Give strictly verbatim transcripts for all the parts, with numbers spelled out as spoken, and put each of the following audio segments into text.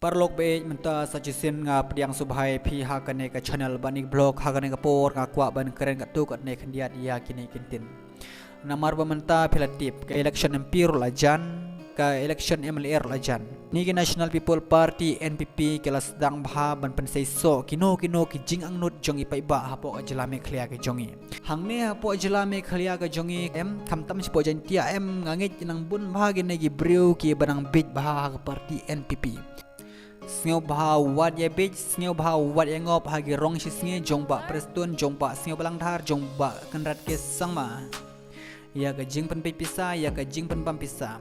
Paralok baieit, mynta sa shisien nga pdiang sngewbha ïa phi ha kane ka channel Banik Vlog. Ha kane ka por nga kwah ban kren katto katne khyndiat ïa kine ki ktien. Namar ba mynta phi la tip, ka election M P ruh la jan, ka election M L A ruh la jan. Kine ki National People Party, N P P, ki la sdang bha ban pynseisoh kino kino ki jingangnud jong ki paidbah hapoh ka jylla Meghalaya ka jong ngi. Hangne hapoh jylla Meghalaya ka jong ngi, em, khamtam shapoh Jaiñtia, em, nga ngeit nang bun bha kine ki briew kiba nang bieit bha ha ka party N P P. Sngewbha wat ïa bieit, sngewbha wat ïa ngop ha ki rong shisngi jong Bah Prestone, jong Bah Sniawbhalang Dhar, jong Bah Conrad K Sangma. Ïa ka jingpynbieit pisa, ïa ka jingpynbam pisa.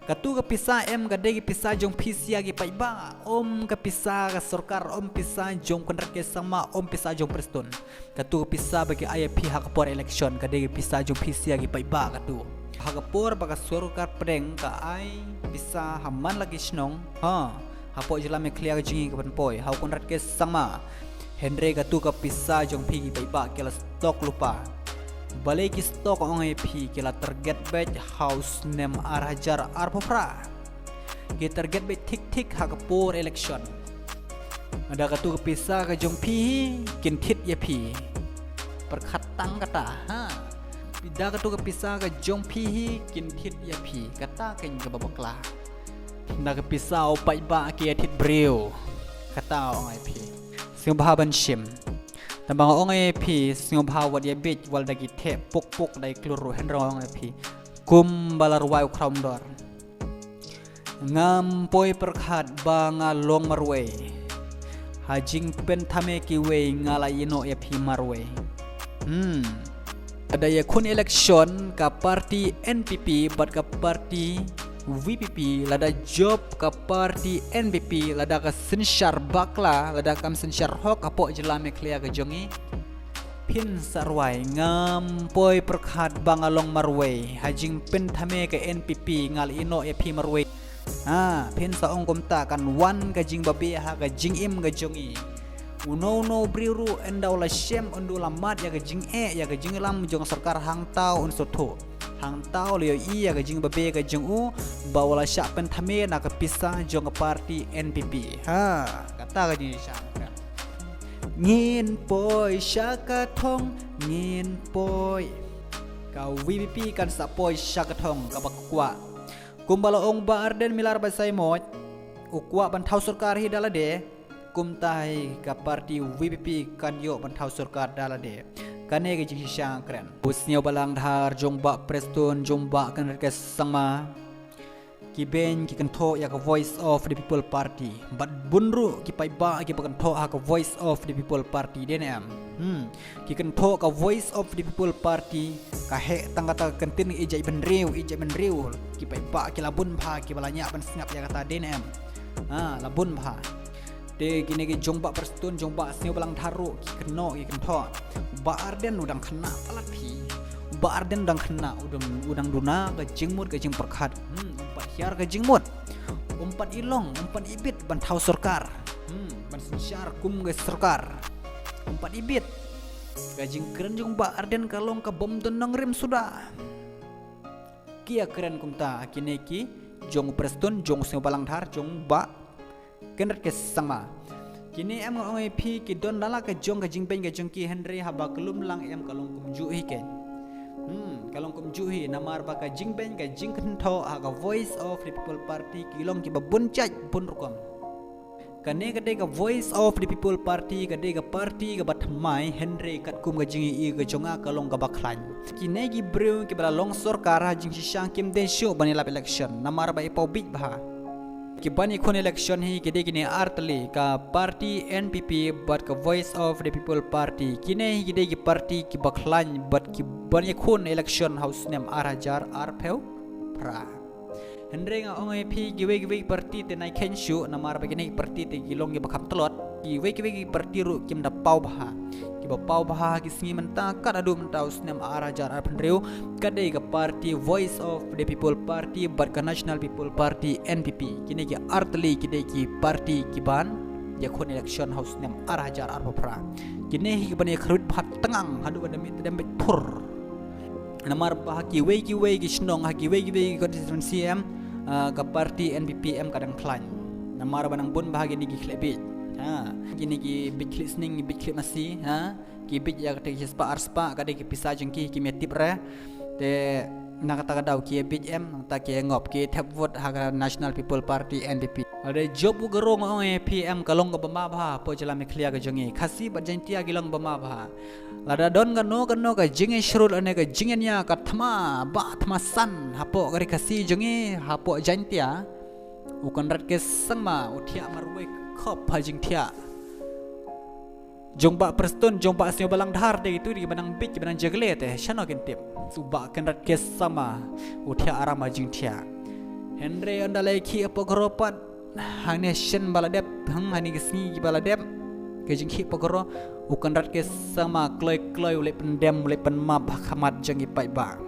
Katu ka pisa, em, ka dei ka pisa jong phi sha ki paidbah, ym ka pisa ka sorkar, ym pisa jong Conrad K Sangma, ym pisa jong Prestone. Katu ka pisa ba ki ai ïa phi ha ka por election, ka dei ka pisa jong phi sha ki paidbah katu. Ha ka por ba ka sorkar pdeng ka ai pisa ha man la ki shnong, ha, hapoh jylla Meghalaya ka jong ngi ka ban poi ha u Conrad K Sangma. Hynrei katu ka pisa jong phi ki paidbah ki la stock lypa. Balei ki stock, ong ïa phi, ki la target beit ha u snem ar hajar arphew phra. Ki target beit thik thik ha ka por election. Da katu ka pisa ka jong phi hi kin thied ïa phi. Pyrkhat tang kata, ha. Da katu ka pisa ka jong phi hi kin thied ïa phi. Kata keiñ kaba bakla. Da ka pisa u paidbah ki ïa thied briew. Kata ong ïa phi. Sngewbha ban shim. Tang ba nga ong ïa phi, sngewbha wat ïa bieit, wat da ki theh puk puk da ki klur ruh, hynrei ong ïa phi. Kumba la rwai u khraw mdor. Ngam poi pyrkhat ba nga long marwei. Ha jingpynthame kiwei nga la ïeh noh ïa phi marwei. Hmm. Lada ïakhun election ka party N P P bad ka party V P P, lada jop ka party N P P, lada ka synshar bakla, lada kam synshar hok hapoh jylla Meghalaya ka jong ngi. Phin sa rwai, ngam poi pyrkhat ba nga long marwei. Ha jingpynthame ka N P P nga la ïeh noh ïa phi marwei. Ha, phin sa ong kumta, kan wan ka jingbabe ha ka jingim ka jong ngi. Uno uno u briew ruh ynda u la shem, ynda u la mad ïa ka jingeh, ïa ka jingïalam jong ka sorkar, hangta un sngewthuh. Hangta u la ïohi ïa ka jingbabe ka jong u, ba u la shah pynthame na ka pisa jong ka party N P P. Ha, kata ka jingshah. Ngin poi sha ka thong, ngin poi. Ka V P P kan sa poi sha ka thong kaba kwah. Kumba la ong Bah Ardent Miller Basaiawmoit, u kwah ban thaw sorkar hi da lade, kumta hi ka party V P P kan ïoh ban thaw sorkar da lade. Kane ka jingshisha kren. U Sniawbhalang Dhar, jong Bah Prestone, jong Bah Conrad K Sangma. Ki beiñ ki kynthoh ïa ka Voice of the People Party. Bad bun ruh ki paidbah kiba kynthoh ha ka Voice of the People Party, dei ne em? Hmm. Ki kynthoh ka Voice of the People Party, ka heh tang kata ka kyntien, i jaitbynriew, i jaitbynriew. Ki paidbah ki la bun bha kiba la ñiah ban sngap ïa kata, dei ne em? Ha, la bun bha. Te kine ki jong Bah Prestone, jong Bah Sniawbhalang Dhar ruh ki kynnoh, ki kynthoh. Bah Ardent u dang khynnah palat phi. Bah Ardent u dang khynnah, u dang, u dang duna ka jingmut ka jingpyrkhat. Hmm, um pat hiar ka jingmut. Um pat i long, um pat i bit ban thaw sorkar. Hmm, ban synshar kum ka sorkar. Um pat i bit. Ka jingkren jong Bah Ardent ka long ka bym don nongrim suda. Ki ïa kren kumta, kine ki jong Prestone, jong Sniawbhalang Dhar, jong Bah Conrad K Sangma. Kine em nga ong ïa phi ki don la la ka jong ka jingbeiñ ka jong ki, hynrei haba ka lum lang em ka long kumjuh hi keiñ. Hmm, ka long kumjuh hi namar ba ka jingbeiñ ka jingkynthoh ha ka Voice of the People Party ki long kiba bun jait bun rukom. Kane ka dei ka Voice of the People Party, ka dei ka party kaba thymmai, hynrei katkum ka jingïohi ka jong nga ka long kaba khlaiñ. Kine ki briew kiba la long sorkar ha jingshisha kim dei shuh ban ïalap election namar ba i paw bieit bha. Ki ban ïakhun election hi ki dei kine artylli, ka party N P P bad ka Voice of the People Party. Kine hi ki dei ki party kiba khlaiñ bad ki ban ïakhun election ha u snem ar hajar arphew phra. Hynrei nga ong ïa phi, kiwei kiwei ki party te nai kheiñ shuh namar ba kine ki party te ki long kiba kham tlot. Kiwei kiwei ki party ruh kim da paw bha. Kiba paw bha ha ki sngi mynta, kat haduh mynta u snem ar hajar arphew hynriew, ka dei ka party Voice of the People Party bad ka National People Party, N P P. Kine ki artylli ki dei ki party ki ban ïakhun election ha u snem ar hajar arphew phra. Kine hi ki ban ïakyrwit bha tngang haduh ba da mih tdem beit phur. Namar ba ha kiwei kiwei ki shnong, ha kiwei kiwei ki constituency em, ah, ka party N P P em ka dang khlaiñ. Namar ba nang bun bha kine ki khlieh bieit. Ha, kine ki bieit khlieh sning, bieit khlieh masi, ha. Ki bieit ïa kata ki spah ar spah, ka dei ki pisa jong ki, kim ïa tip re. Te na kata ka daw ki ïa bieit em, nangta ki ïa ngop, ki ïa thep vote ha ka National People Party, N P P. Lada jop u Garo nga ong ïa phi em, ka long kaba ma bha hapoh jylla Meghalaya ka jong ngi. Khasi bad Jaiñtia ki long ba ma bha. Lada don kano kano ka jingïasyrut lane ka jingïania ka thma bah thma san hapoh ka ri Khasi jong ngi, hapoh Jaiñtia, u Conrad K Sangma u thiah marwei khop ha jingthiah jong Bah Prestone, jong Bah Sniawbhalang Dhar, te itu dei kiba nang bieit, kiba nang jagle te, shano kin tip. U Bah Conrad K Sangma u thiah aram ha jingthiah. Hynrei ynda la ïakhih hapoh Garo pat, hangne shen ba la dep, hmm, hangne ki sngi kiba la dep, ka jingkhih hapoh Garo, u Conrad K Sangma kloi kloi u leit pyndem, u leit pynmap ha khmat jong ki paidbah.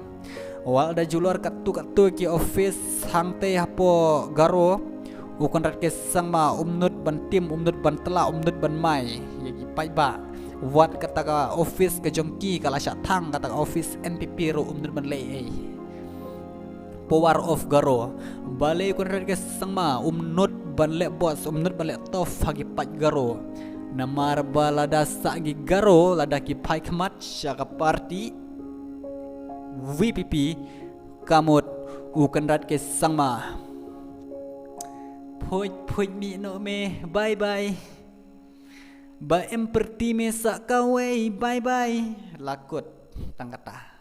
Wat la da julor katto katto ki office hangtei hapoh Garo, u Conrad K Sangma um nud ban tim, um nud ban tla, um nud ban mai ïa ki paidbah. Wat kata ka office ka jong ki ka la shah thang, kata ka office N P P ruh um nud ban leh ei. Power of Garo. Balei u Conrad K Sangma um nud ban leh bos, um nud ban leh tough ha ki paid Garo? Namar ba lada sah ki Garo, lada ki phai khmat sha ka party V P P, ka mut u Conrad K Sangma. Phuid phuid mih noh me, bye bye. Ba em pyrti me sa kawei, bye bye. La kut tang kata.